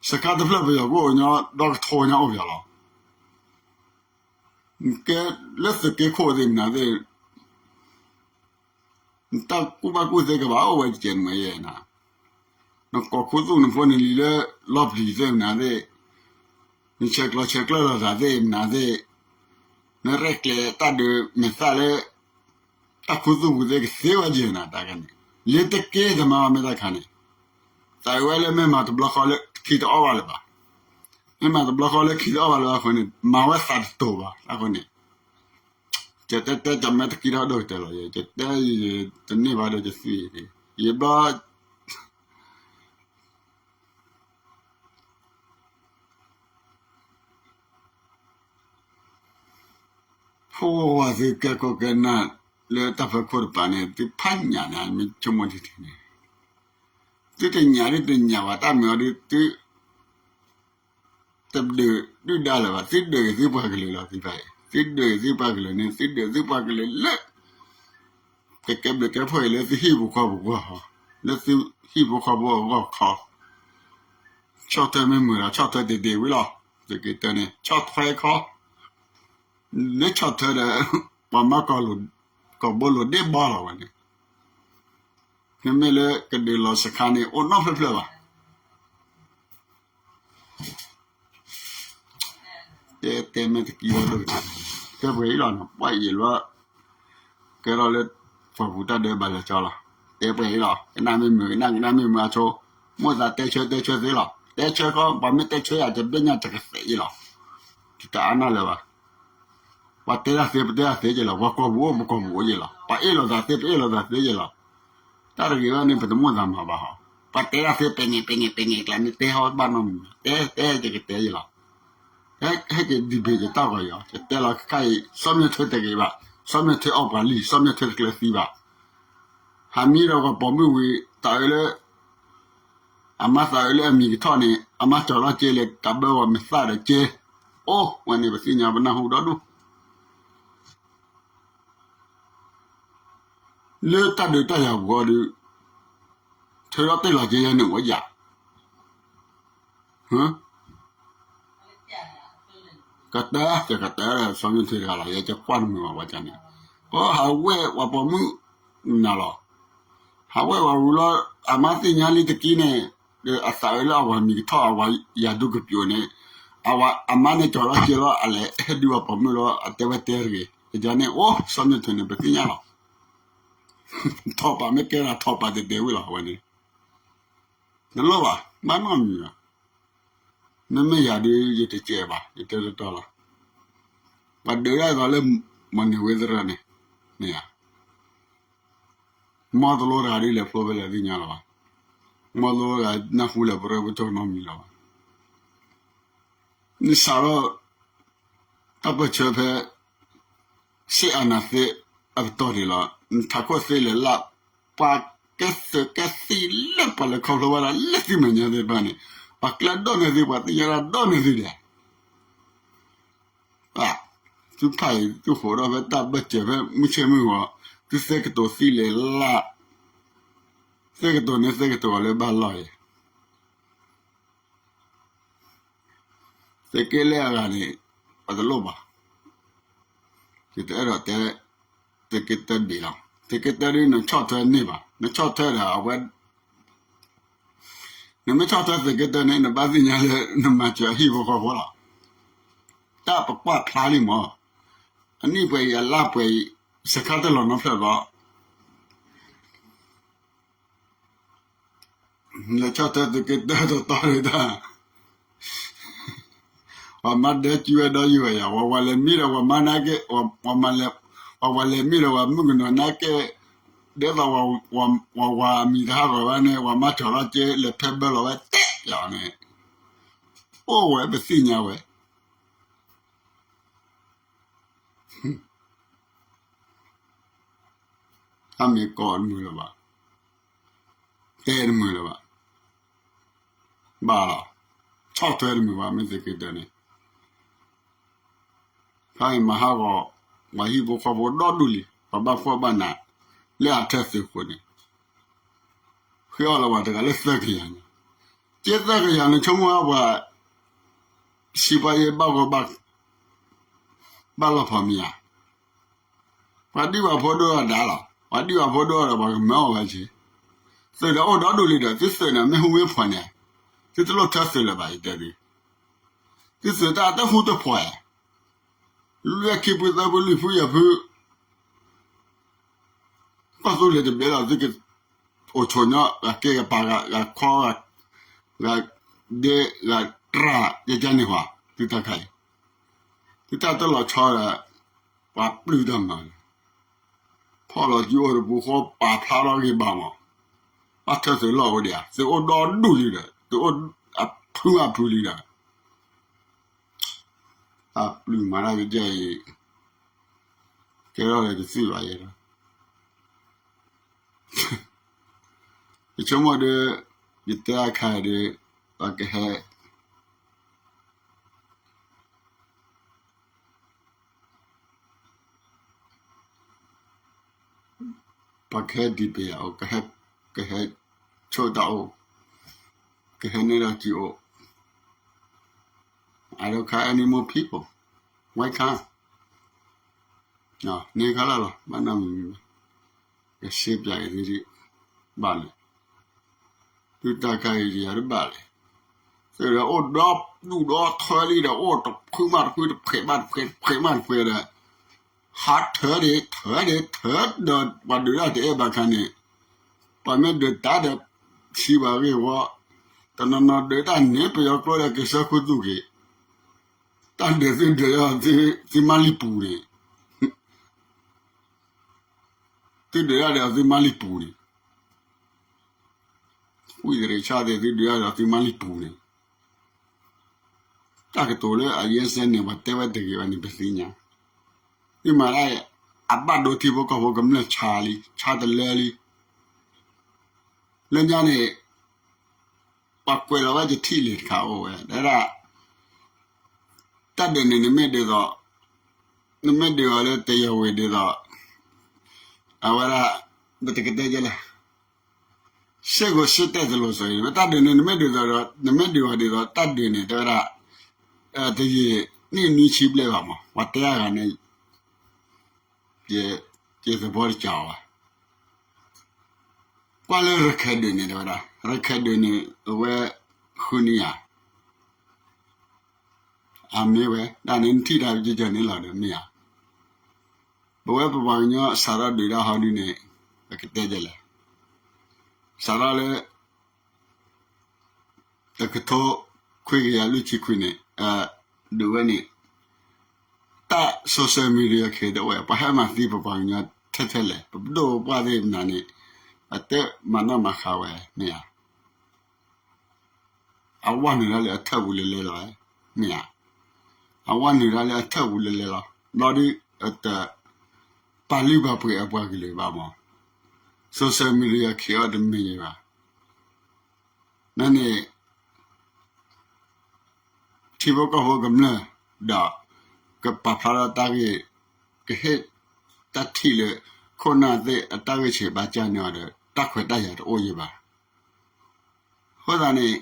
စခါတဖျၢၣ်ပယီၤကအိၣ်ညီ ဒီကထိညါအိၣ်ပယီၤလီၤ, နကဲလၢသုးက့ခိၣ်သ့ၣ်မနုၤသ့ၣ်, နတၢ်ကူၣ်ဘၣ်ကူၣ်သ့ကဘၣ်အိၣ်ဝဲကဲးနမ့ၢ်ယဲနၤ, နကိးခူသူၣ်နဖိနလံၤလၢ လီၢ်ပျံၤသ့ၣ်မနုၤသ့ၣ်, နဆဲးကျိးဆဲးကျၢလိာ်သးသ့ၣ်မနုၤသ့ၣ်, နရဲၣ်ကျဲၤတၢ်ဒုးမဲာ်သၣ်လၢ တၢ်ခူသူၣ်ပူၤသ့ၣ်ကသ့ဝဲယဲနၤတၢ်ကန့ၣ်, လ့ၤတက့တမၤဝဲမ့ၢ်တၢ်ခါန့ၣ်, သးဝဲလၢမ့ၢ်မၤတဘျီဃီလၢခံတအီၣ်ဘၣ်လၢၤဘၣ်, မ့ၢ်မၤတဘျီဃီလၢခံတအီၣ်ဘၣ်လၢၤဘၣ်အဃိန့ၣ် မၤဝဲသးတတိၤဘၣ်အဃိန့ၣ်, ကတဲတဲတမ့ၢ်တကံထီၣ်ဒိၣ်ကတၢၢ်လီၤ, ယတဲယတန့ၢ်ဘၣ်ဒီးယသွံၣ်, ယဘျီ ဖိဝဲသုကဲခိၣ်ကဲနၢ်လၢတၢ်ဖီခိၣ်တပၤန့ၣ် သုဖးညၣ်န့ၣ် မ့ၢ်ဆိကမိၣ်ထံထံန့ၣ်, သုတညၣ်ဒုတညၣ်ဘၣ် တၢ်မ့ၢ်အီၤဒု သု တဒုးဒုၣ်ဒါလၢၤဘၣ်, သုဒုးဂ့ၤသုပှၤကလုာ်လီၤသံဖဲအံၤ, သုဒုးဂ့ၤသုပှၤကလုာ်န့ၣ် သုဒုးသုပှၤကလုာ်လၢ ကကဲဘျုးကဲဖှိၣ်အံၤလၢသုဟံၣ်ဖိဃီဖိဂီၢ်, လၢသုဟံၣ်ဖိဃီဖိအဂီၢ်ခီ, ဆီၣ်ထွဲမ့ၢ်မုာ်ဒီးဆီၣ်ထွဲတ့ၢ်တ့ၢ်ဝံၤလီၤ, သုးက့တၢန့ၣ် ဆီၣ်ထွဲခီ, လၢဆီၣ်ထွဲဒီး ပှၤမၤကီၢ်ဘိလိၤဒ့ၣ်ဘီလီၤဝဲန့ၣ်, မ့မ့ၢ်လၢကဒုးလီၤစခါန့ၣ် အိၣ်နီၣ်ဖျၢၣ်ဖျၢၣ်ဘၣ် တဲတဲမ့ၢ်တကံဝဲဒိၣ်ကတၢၢ်, တဲပှဲၤအံၤလီၤနီၤ, ပှၤအံၤလီၤ, ကဲထီၣ်လၢ ပှၤပူၤတၢ်ဒဲးဘးလဲၤကၠီလီၤ, တဲပှဲၤအံၤလီၤ, ကနၣ်မ့ၢ်မုာ်ကနၣ် ကနၣ်မ့ၢ်မုာ်အဆိ, မိၣ်သးတဲဆၢတဲဆၢသ့လီၤ, တဲဆၢခီ ပှၤမ့ၢ်တဲဆၢယၤ တဘျဲၣ်ညါတကသဲးအံၤလီၤ, တတအါနၢ်လၢၤဘၣ် ပှၤတဲတၢ်သ့ ပတဲတၢ်သ့က့ၤလီၤ, ပှၤကိာ်ပူၤအိၣ် ပကိာ်ပူၤအိၣ်က့ၤလီၤ, ပှၤအ့ၣ်လိာ်သးသ့ ပအ့ၣ်လိာ်သးသ့က့ၤလီၤ, တၢ်တဂ့ၤဘၣ်န့ၣ် ပတမိၣ်သးမၤဘၣ်ဟီ, ပှၤတဲတၢ်သ့ ပဲာ်န့ၣ်ပဲာ်န့ၣ်ပဲာ်န့ၣ်ကျါန့ၣ် တဲဟီဘၣ်နီတမံၤ, တဲတဲက့ၤကတဲက့ၤလီၤ, ဟဲက့ၤဒံးဘ့ၣ်က့ၤတၢ်ဂီၤယီၤ, ကတဲလီၤခဲအံၤ စီၤမၠိၣ်ထွဲတဂ့ၤဘၣ်, စီၤမၠိၣ်ထွဲအီၣ်ပှၤလံ, စီၤမၠိၣ်ထွဲတကျဲၤသံဘၣ်, ဟးမံဒီးပှၤပိာ်မုၣ်ဝံၤ သးအုးလၢ အမါသးအုးလၢအမံၤကထီၣ်န့ၣ် အမါကၠီၤလီၤက့ၤလဲၤကးဘၢဝဲမဲာ်သၣ်ဒီးက့ၤ, အိၣ်ဝဲန့ၣ် ပသ့ၣ်ညါပနၢ်ဟူဒီဒူၣ် လၢတၢ်ဒုးတၢ်ယၤပူၤအီၤဒီး ထုးထီၣ်တ့ၢ်လီၤက့ၤယဲန့ၣ်ဝဲယၤ, ကတၢၢ် ကကတၢၢ် စီၤမၠိၣ်ထွဲတဂၤလီၤ, ယဲကကွၢ်တမုာ်ဘၣ်ဝဲန့ၣ်, ဟးဝဲၢ်ပှၤပိာ်မုၣ်နၤလီၤ, ဟးဝဲၢ်ပှၤဝံၤလီၤ, အမါသ့ၣ်ညါလံတကံန့ၣ်, အသးအုးလၢအဝၤမံၤကထီၣ် အဝၤယၤဒူကပျိၤန့ၣ်, အမါန့ၣ်ကၠီၤလီၤက့ၤလီၤ အလဲၤဟဲဒုးပှၤပိာ်မုၣ်လီၤ အတဲဝဲတဲတဂ့ၤ, ယန့ၣ် အိၣ် စီၤမၠိၣ်ထွဲန့ၣ် ပသ့ၣ်ညါလီၤ ထီၣ်ပာ်မ့ၢ်ကဲဒၣ်ထီၣ်ပာ်တဲတဲဝံၤလီၤ အဝဲန့ၣ်, တလိၣ်ဘၣ် ဘၣ်နီတမံၤဘၣ်, မ့မ့ၢ်ယၤဒုး ယတစဲးဘၣ် ယတဲတတီလီၤ, ပှၤဒုးဒၣ်သိးလၢ မီၢ်န့ၢ်ဝ့သရၢန့ၣ်, မ့ၢ်ဧါ, မီၢ်တလိတဂၤဒုးလဲၤဖျိဖဲလဲၣ်သ့ၣ်ညါလီၤဘၣ်, မီၢ်တလိတဂၤနၢ်ဟူလဲၤပရၢပတီၢ်နီတမံၤလီၤဘၣ်, နစးထီၣ် တၢ်ပၢၢ်ဆၢဖဲ စစ်အာဏာသိမ်း အပတီၢ်န့ၣ်လီၤ. နထးခိၣ်သ့လဲၤလၢ် ပှၤကဲသုးကဲသံလၢပှၤလဲၤခီဖျိဘၣ်ဒၣ်လၢသုမဲာ်ညါသ့ၣ်တဖၣ်န့ၣ်, ပှၤကျဲဒီၣ်န့ၢ်သု ပှၤသ့ၣ်ညါတၢ်ဒီၣ်န့ၢ်သုဒဲး, သုဖးအံၤ သုဃိးဒီးဖဲတၢ်ဘၢၣ်စၢၤဖဲမုၢ်ဆ့ၣ်မုၢ်ဂီၤ, သုသ့ကတိၤသံလဲၤလၢ်, သ့ကတိၤန့ၣ်သ့ကတိၤအီၤလၢဘၣ်လီၢ်အံၤ သုးက့လွံၢ်အဂၤန့ၣ် ပတလိၣ်ဘၣ်. ယတအဲၣ်ဒိးတဲ သုးက့တၢဘ့ၣ်လီၤ. သုးက့တၢဒ်နဆီၣ်ထွဲန့ၢ်ဘၣ်. နဆီၣ်ထွဲဒီးအဝဲ နမ့ၢ်ဆီၣ်ထွဲသုးက့တၢန့ၣ် နဘၣ်သ့ၣ်ညါလၢနမၤစၢၤအဟံၣ်ဖိဃီဖိလီၤ. တၢ်ပကွၢ်ဖျါလံမး, အနံၣ်ပှဲၤအံၤအလါပှဲၤအံၤ စခါတလီၤနီဖျၢၣ်ဘၣ် လဲၤဆီၣ်ထွဲသုးက့တၢတတီၤဒၣ်တၢ်, ပှၤမၤဒၢကံဝဲဒီးယုၢ်ဝဲယၤ, ဝၤဝၤလဲၤမံဒီးပှၤမါနာ်က့, ဝၤဝၤလဲၤမံဒီးပှၤမုၣ်ကနီၤနာ်က့, ဒ်သိး ဝၤဝၤအမံၤတဟးဂီၤဘၣ်န့ၣ် ပှၤမါကၠီၤထီၣ်က့ လဲၤဖဲဘၢလီၤဝဲတဲယၤန့ၣ်, အိၣ်ဝဲပသ့ၣ်ညါဝဲ တၢ်မ့ၢ်ကိးတမုာ်လၢၤဘၣ်, တဲတမုာ်လၢၤဘၣ်, ဘၣ်လီၤ, ဆီၣ်ထွဲတမုာ်ဘၣ်မ့ၢ်သ့က့ၤဒၢးန့ၣ်, ခါအံၤမၤဟးဂီၤ ပှၤဟံၣ်ဖိဃီဖိဒီဒူၣ်လံ, ပှၤဘၣ်ဖှီၣ်ဘၣ်နး လၢအထၢသုးဃိန့ၣ် ဃ့အီၣ်လၢပှၤတဂၤလၢသၢကယၤန့ၣ်, ကဲသၢကယၤန့ၣ် ဆိကမိၣ်ပှၤ စံးပှၤယဲဘၣ်ဂီၢ် ဘၣ်လီၢ်ဖီမ့ၢ်ဧါ, ပှၤဒံၣ်ပှၤဖိဒိၣ်အီၤဒၣ်လီၤ, ပှၤဒံၣ်ပှၤဖိဒိၣ်အီၤဒီး ပှၤကမၢအီၣ်ဝဲက့ၤ, သုးဒီးအိၣ်ဒီဒူၣ်လံဒီး သုသုးန့ၣ် မ့ၢ်ဟူမ့ၢ်ဖီၣ်န့ၣ်, သုတလိၣ်ထၢသုးလၢၤဘၣ် ယတဲသု, သုသုးတၢ်တဟူတဖီၣ်ဧါ, လွံၢ်ဖုခံဖုသၢဖုလွံၢ်ဖုယဲၢ်ဖု ကီၢ်သူလ့ၤတဘ့ၣ်လီၤ သုကအိၣ်ဆိးညီ ဂၤကဲဂၤပာ်ဂၤ ဂၤခီဂၤ ဂၤဒဲဂၤတြၢ် ယကန့ၣ်ဟီ သုတၢ်ခါအံၤ သုတၢ်တလီၤဆီဒီး ပှၤပျုၢ်တၢ်မၤန့ၣ် ဖီၣ်လီၤစုအိၣ်တပူၤဃီ ပာ်ဖျါထီၣ်ဂ့ၤဘၣ်မး, ဘၣ်ထၢသုးလီၢ်အိၣ်ဒံးဧါ, သုးအိၣ်ဒီဒူၣ်လံဒီး သုးအိၣ်အဖုအဖုလံဒီး တၢ်ပျုၢ်မၤတၢ်ကစၢ်အံၤ ကဲထီၣ်လၢတသ့ဘၣ်ယဲဒီး ယဆိကမိၣ်ဒီး ယတဲအခါဒီး ပှၤကဟဲ ပှၤကဟဲဒံးပယၤအိၣ် ကဟဲဆိၣ်တၢ်အိၣ် ကဟဲန့ၢ်ဒီးကံအိၣ် I don't care any more people. Why can't? န့ၣ်ခါလၢ်လီၤ ဘၣ်နီတမံၤမံၤဘၣ် ကရှဲပၠးအံၤ ဘၣ်လဲၣ် သုတၢ်ခါအံၤယၤတဘၣ်လဲၣ် သုးဒီးအိၣ်ဒီဒူၣ်ဒီထၢလံဒီး အိၣ်တဖုမးတဖု တဖှဲးမးတဖှဲး တဖှဲးမးတဖှဲးဒီး ဟးထၢဒံး ထၢဒံး ထၢဒီး ပှၤဒုးတၢ်တအဲၣ်ဘၣ်ခါန့ၣ် ပှၤမ့ၢ်ဒုးတၢ်ဒီး ထံၣ်ဘၣ်ဂ့ၢ်ဝီ တနီၤနီၤဒုးတၢ်န့ၣ် ပယီၤကျိဒီးက့ၤဆၢခူသူၣ်က့ၤ တၢ်ဒုးသုဒုးဒီးသုမါလံပူၤန့ၣ် သုဒုးတၢ်ဒီးသုမါလံပူၤန့ၣ် ဝံသရ့ၤဆၣ်သ့ၣ် သုဒုးတၢ်ဒီးသုမါလံပူၤန့ၣ် တၢ်ကတိၤလၢအယဲၢ်စဲန့ၣ် ပှၤတဲဝဲတဂ့ၤဘၣ်န့ၣ် ပသ့ၣ်ညါ သုမၤတၢ် အဘၣ်ဒိထံဖိကီၢ်ဖိကမျၢၢ်ဆါလံ ဆါတလၢလံ လၢညါန့ၣ် ပှၤကွဲးလီၤဝဲယထံၣ်လံတခါအိၣ်ဝဲ တဲဒၣ် တၢ်ဒုးန့ၣ် နမ့ၢ်ဒုးသိး နမ့ၢ်ဒုးအီၤလၢတယီၤဝ့ၤဒ်သိး အဝဲဒၣ် ပတကတဲကလဲၣ် စ့ၢ်ကီးစ့ၢ်တဲာ်တလိၤစၢၤအံၤ တၢ်ဒုးန့ၣ် နမ့ၢ်ဒုးသိးဒီး နမ့ၢ်ဒုးအီၤဒ်သိး တၢ်ဒုးန့ၣ် တဲဝဲဒၣ် တယံာ်နံၣ်နွံဆံဘျဲၣ်ဘၣ်မး ပှၤတဲအဂၤန့ၣ် ယသဘီတကးအီၤဘၣ် ကွၢ်လၢရခဲးဒုးန့ၣ် တဲဝဲဒၣ် ရခဲးဒုးန့ၣ် အဝဲဃုနံၣ်ဧါ အမ့ၢ်ဝဲ ဒၣ်န့ၣ်နထံၣ်တၢ်ကကၢန့ၣ်လီၤဒီးမ့ၢ်ဧါ ပဝဲပပှၤကညီစးထီၣ်ဒုးတၢ်ဟီဒုန့ၣ် ပကတဲဒ်လဲၣ် စးထီၣ်လၢ တကထိခွံကယၤလွံၢ်ဆံခွံန့ၣ် ဒုးဝဲန့ၣ် တၢ် social media ခဲတအိၣ် ပှၤဟဲမၤသံပပှၤကညီထဲထဲလဲၣ် ပပဒိၣ်ပပှၢ်သ့ၣ်မနုၤန့ၣ် အတဲမၤနီၣ်မၤဃါဝဲ မ့ၢ်ဧါ အဝဲနုာ်ဒၣ်လၢအထၢၣ်ပူၤလဲၤလဲၤလီၤ မ့ၢ်ဧါ အဝဲနုာ်ဒၣ်လၢအထၢၣ်ပူၤလဲၤလဲၤလီၤ ဘျီဒုး အတ ပာ်လုၢ်ပာ်ပှ့ၤအပှၤကလုာ်ဘၣ်မး social media ခဲအံၤတမ့ၢ်ဘၣ် နန့ၣ် ထံဖိကီၢ်ဖိကမျၢၢ် ဒီး ကပာ်ဖျါထီၣ်တၢ်ဂ့ၢ် ကဟ့ၣ်တၢ်ထံၣ်လၢ ခိၣ်နၢ်သ့ၣ်အတၢ်ဂ့ၢ်ဆံးဘၣ်ကၢ်န့ၢ်အီၤဒီး တၢ်ခွဲးတၢ်ယာ်တအိၣ်ယံၤဘၣ်. အဃိသတးန့ၣ်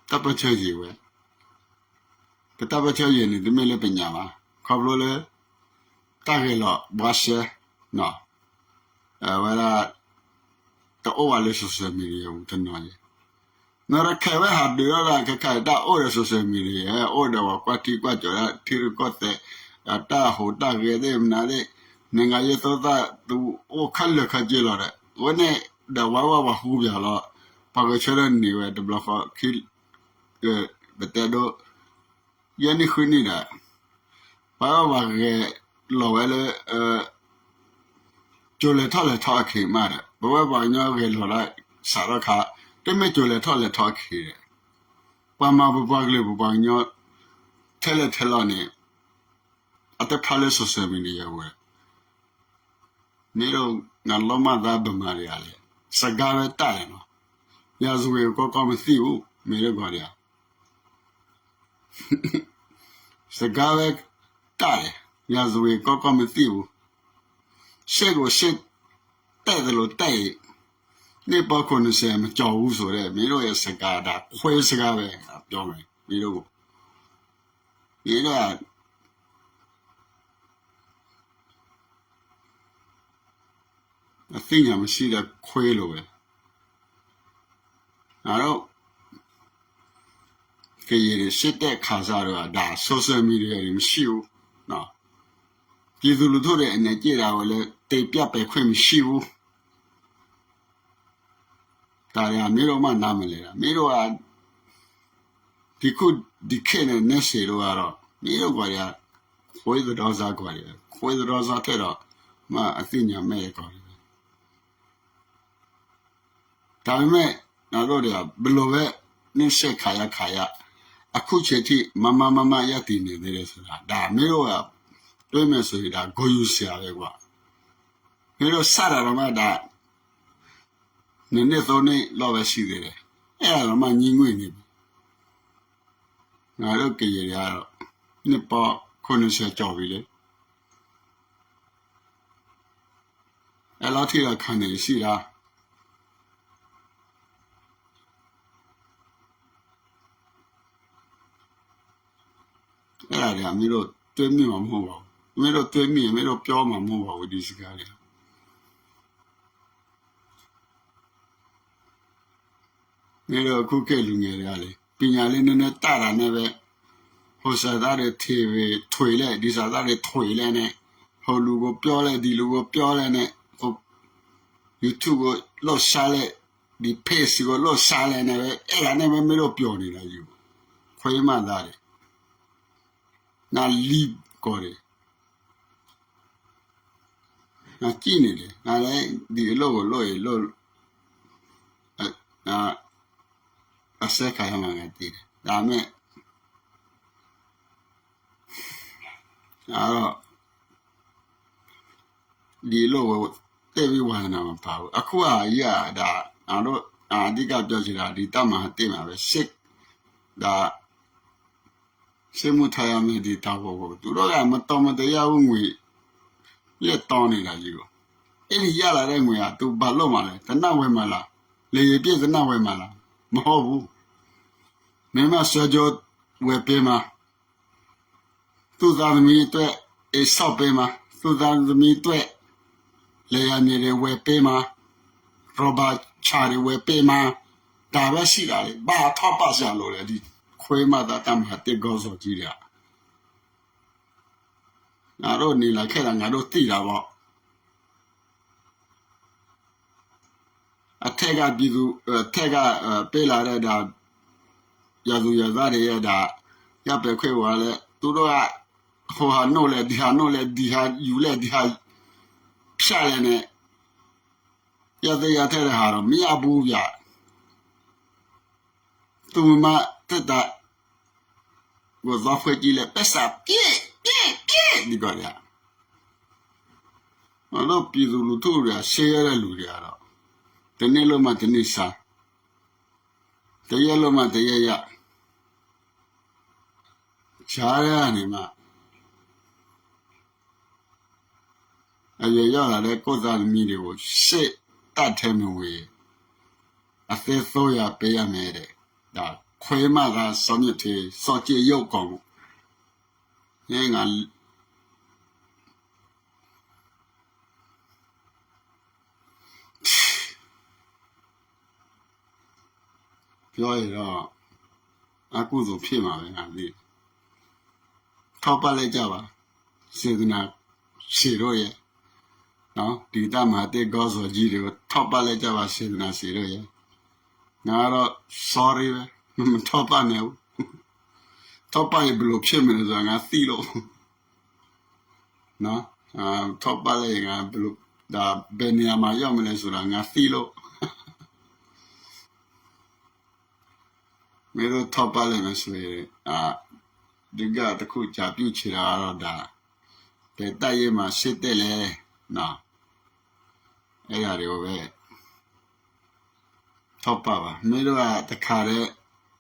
တၢ်ပၢၢ်ဆၢယံာ်ဝဲ, ပတၢ်ပၢၢ်ဆၢယံာ်န့ၣ် တမ့ၢ်လၢပညါဘၣ်, ခီဖျိလၢ တၢ်ဂဲၤလိာ်ဘှါရှဲ အဝဲဒၣ် တအိၣ်ဘၣ်လၢ social media ပူၤတနီၤယဲ, နရခဲးဝဲဟးဒုးထီၣ်ဒၣ်ခဲခါအံၤ တၢ်အိၣ်ဒီး social media အိၣ်ဒီးပှၤကွၢ်ထံကွၢ်ကီၤဒၣ်ထံရူၢ်ကီၢ်သဲး, ဒီးတၢ်ဟူးတၢ်ဂဲၤသ့ၣ်မနုၤသ့ၣ်, နဂၤယဲသိသၣ်သူအိၣ်ခဲလၢာ်ခဲဆ့လီၤဒီး အဝဲန့ၣ်ဒီးဝဲဝဲပှၤဟူပၠးလီၤ, ပှၤဂဲၤဆၢထၢၣ်န့ၢ်ဝဲတဘျီဃီ ခံ ပတဲဒိ ယဲၢ်နံၣ်ဃုနံၣ်ဒီး ပဝဲပှၤဂဲၤလီၤဝဲလၢ ကၠိၤလဲၤထီၣ်လဲၤထီအခံမးဒီး ပဝဲပှၤကညီဂဲၤလီၤလၢ စးထီၣ်ခါ တမ့ၢ်ကၠိၤလဲၤထီၣ်လဲၤထီအခံဒီး ပှၤမၤပပှၤကလုာ်ပပှၤကညီ ထဲလဲၣ်ထဲလီၤန့ၣ် အတဖျါလၢ social media ဝဲ မ့ၢ်ဒိၣ် နလီၤမၢ်သးဘၣ်မၤဒံးဧါလဲၣ်, စကားပဲတတ်တယ်နော်, ရာဇဝင်ကို ကောင်းကောင်းမသိဘူး, မ့ၢ်ဒိၣ်ကီးဒံးဧါ, စကားပဲတတ်တယ်, ရာဇဝင်ကို ကောင်းကောင်းမသိဘူး, ရှေ့ကိုရှေ့ တက်သလိုတက်ရင် နှစ်ပေါင်းခုနှစ်ဆယ်မကျော်ဘူးဆိုတဲ့ မ့ၢ်ဒိၣ် စကား ဒါခွဲစကားပဲ ပြောမယ်, မ့ၢ်ဒိၣ် မ့ၢ်ဒိၣ် အသ့ၣ်ညါမရှိတဲ့ခွဲလိုပဲ, ငါတို့ ကရင်တွေ စစ်တပ်ခါစတွေ ဒါ social media တွေ မရှိဘူးနော်, ပြည်သူလူထုတွေ အနေနဲ့ ကြည့်တာကိုလည်း တင်ပြပိုင်ခွင့်မရှိဘူး, ဒါတွေက မင်းတို့မှ နားမလည်တာ, မင်းတို့က ဒီခု ဒီခေတ်နဲ့ နှိုင်းယှဉ်လို့ကတော့ မင်းတို့က ခွေးသရောစားကွာတွေပဲ, ခွေးသရောစားထက်တော့ မ့ၢ်အသ့ၣ်ညါမဲ့ကွာတွေပဲ, ဒါပေမဲ့ ငါတို့တွေက ဘယ်လိုပဲ နှိပ်စက်ခံရခံရ အခုချိန်ထိ မားမားမတ်မတ် ရပ်တည်နေသေးတယ်ဆိုတာ ဒါ မင်းတို့က တွေးမယ်ဆိုရင် ဒါ ဂုဏ်ယူစရာပဲကွာ, မင်းတို့ စတာတောင်မှ ဒါ နှစ်နှစ်သုံးနှစ်လောက်ပဲ ရှိသေးတယ်, အဲဒါတောင်မှ ငြီးငွေ့နေပြီ, ငါတို့ ကရင်တွေကတော့ နှစ်ပေါင်း ခုနှစ်ဆယ် ကျော်ပြီလေ, အဲလောက်ထိတော့ ခံနေရှိတာ အဲ့ဒါတွေက မင်းတို့ တွေးမိမှာ မဟုတ်ပါဘူး, မင်းတို့ တွေးမိရင် မင်းတို့ ပြောမှာ မဟုတ်ပါဘူး, ဒီစကားတွေက မင်းတို့ အခုခေတ်လူငယ်တွေကလေ ပညာလေးနည်းနည်းတတ်တာနဲ့ပဲ ဟိုစာသားတွေ ထေဝေထွေလဲ ဒီစာသားတွေ ထွေလဲနဲ့ ဟိုလူကို ပြောလဲ ဒီလူကို ပြောလဲနဲ့ ဟို YouTube ကို လှုပ်ရှားလဲ ဒီ page ကို လှုပ်ရှားလဲနဲ့ပဲ အဲ့ဒါနဲ့ပဲ မင်းတို့ ပျော်နေတာယူ ခွေးမသားတွေ ငါလံကီၢ်တယ်, ငါကြည့်နေတယ်, ငါလည်း ဒီအလုပ်ကို လုပ်ရင် လုပ် အ အစဲခါရမှာ ငါသိတယ်, ဒါပေမဲ့ ငါတော့ ဒီအလုပ်ကို သိပ်ပြီး ဝါသနာ မပါဘူး, အခုက ယ ဒါ ငါတို့ အဓိက ပြောချင်တာ ဒီတပ်မဟာတစ်မှာပဲ စစ် ဒါ စစ်မှုထမ်းရမယ့် ဒီတာဝန်ကို သူတို့က မတော်မတရားဘူး ငွေ လက်တောင်းနေတာကြီးကို အဲ့ဒီရလာတဲ့ငွေက သူ ဘာလုပ်မှာလဲ, သေနတ်ဝယ်မှာလား, လေယာဉ်ပျံသေနတ်ဝယ်မှာလား, မဟုတ်ဘူး, မင်းမ ဆွဲကြိုး ဝယ်ပေးမှာ, သူ့သားသမီးအတွက် အိမ်ဆောက်ပေးမှာ, သူ့သားသမီးအတွက် လယ်ယာမြေတွေ ဝယ်ပေးမှာ, ရာဘာခြံတွေ ဝယ်ပေးမှာ, ဒါပဲရှိတာလေ, ဘာထောက်ပံ့စရာလိုလဲ, ဒီခွေးမသား တပ်မဟာတစ် ခေါင်းဆောင်ကြီးတွေက ငါတို့ နေလာခဲ့တာ ငါတို့ သိတာပေါ့, အထက်က ပြည်သူ အထက်က ပေးလာတဲ့ ဒါ ရာသူရာသားတွေရဲ့ ဒါ ရပိုင်ခွင့်ကိုလည်း သူတို့က ဟိုဟာနုတ်လဲ ဒီဟာနုတ်လဲ ဒီဟာယူလဲ ဒီဟာဖြတ်လဲနဲ့ ရသင့်ရထိုက်တဲ့ဟာတော့ မရဘူးဗျာ, သူ့မိန်းမသက်သာ ကိုယ်သွားဖွင့်ကြည့်လဲ ပိုက်ဆံ ပြည့် ပြည့် ပြည့် ဒီကီး ဒီကီး ဒီကီး ငါတို့ ပြည်သူလူထုတွေက ဆင်းရဲတဲ့လူတွေကတော့ တနေ့လုပ်မှ တနေ့စား, တရက်လုပ်မှ တရက်ရ, ကြားထဲကနေမှ အရွယ်ရောက်လာတဲ့ ကိုယ့်သားသမီးတွေကို စစ်တပ်ထဲမဝင်ရင် အသက် သုံးရာ ပေးရမယ်တဲ့, ဒါ ခွေးမသား စောင့်ကြည့်ရုံး စောင့်ကြည့်ရုံး ကောင် မင်းက ပြောရင်တော့ အကုသိုလ်ဖြစ်မှာပဲ ငါသိတယ်. ထောက်ပံ့လိုက်ကြပါ, စေတနာစေတော့ရဲ့, နော်, ဒီတပ်မဟာတစ် ခေါင်းဆောင်ကြီးတွေကို ထောက်ပံ့လိုက်ကြပါ, စေတနာစေတော့ရဲ့, ငါကတော့ sorry ပဲ မ့ၢ်ထီၣ်ပာ်န့ၣ်, ထီၣ်ပာ်အံၤဘယ်လိုဖြစ်မယ်လဲ ဆိုတာ ငါသိလို့, ထီၣ်ပာ်လၢယ ငါ ဘယ်လို, ဘယ်နေရာမှာရောက်မလဲဆိုတာ ငါသိလို့. မ့ၢ်ထီၣ်ပာ်လဲၣ်န့ၣ် ဆိုရင်, ဒုက္ခတစ်ခု ကျပြုတ်ချတာကတော့ ဒါ, ဘယ်တပ်ရင်းမှာ ရှေ့တက်လဲ, အဲဒါတွေကိုပဲ ထီၣ်ပာ်ဘၣ်. မ့ၢ်ဒိၣ်တခါတည်း,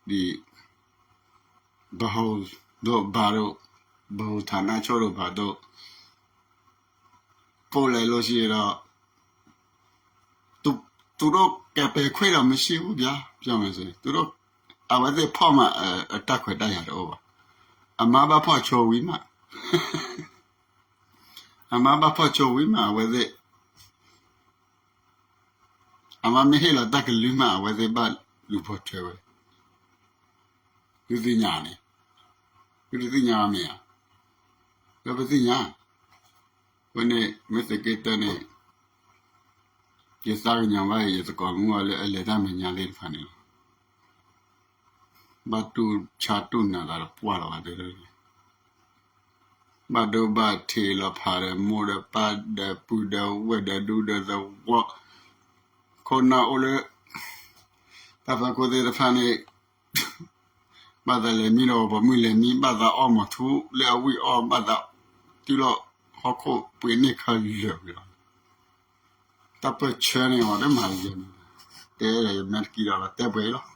ဒီး ပဟူးဒိၣ်ဘၣ်ဒိၣ်, ပဟူး ဌာနချုပ် ဒိၣ်ဘၣ်ဒိၣ်, ပို့လိုက်လို့ရှိရင်တော့, သူတို့ကယ်ပယ်ခွင့်တော့ မရှိဘူးဗျာ, ပြောမယ်ဆိုရင်. သူတို့, အဝဲသ့ၣ်ဖီၣ်မး အတၢ်ခွဲးတၢ်ယာ်တအိၣ်ဘၣ်. အမါဘၣ်ဖီၣ်ဆိဝံၤမး, အမါဘၣ်ဖီၣ်ဆိဝံၤမး အဝဲသ့ၣ် အမါမ့ၢ်ဟ့ၣ်လီၤတၢ်ကလုၢ်မး အဝဲသ့ၣ်ဘၣ်လူၤပိာ်ထွဲဝဲ, သုသ့ၣ်ညါန့ၣ်, သုတသ့ၣ်ညါမ့ၢ်ဧါ, လၢပသ့ၣ်ညါ, အဃိန့ၣ် မ့ၢ်သုးက့တၢန့ၣ်, ယသးကညီၤဘၣ်အံၤ ယသကိးမုၣ်အီၤလၢအလဲၤတၢ်မဲာ်ညါသ့ၣ်တဖၣ်န့ၣ်လီၤ. ဘၣ်တူၢ်ဆါတူၢ်နးသးတပှၢ်လီၤဘၣ်တဲ, ဘၣ်ဒိဘၣ်ထံးလီၤဖးဒီး မိၢ်ဒီးပၢ်ဒီးပုၢ်ဒီးဝဲၢ်ဒီးဒူဒီးသဝီ, ခိၣ်နၢ်အိၣ်လၢ တၢ်ဖီခိၣ်သ့ၣ်တဖၣ်န့ၣ်, ဘၣ်သးလဲၤမံဒီး ပိာ်မုၣ်လဲၤမံ, ဘၣ်သးအီၣ်မီၤထူလၢအဝံၣ်အီၣ်, ဘၣ်သးတုၤလီၤဟီၣ်ခိၣ်ပှ့ၤန့ၢ်ခဲလၢာ်ဝံၤလီၤ. တၢ်ပၢၢ်ဆၢန့ၣ် အီၤတမၤယဲန့ၣ်, တဲဒီးယမဲာ်တကံဒီးလီၤ တဲပှဲၤအံၤလီၤ.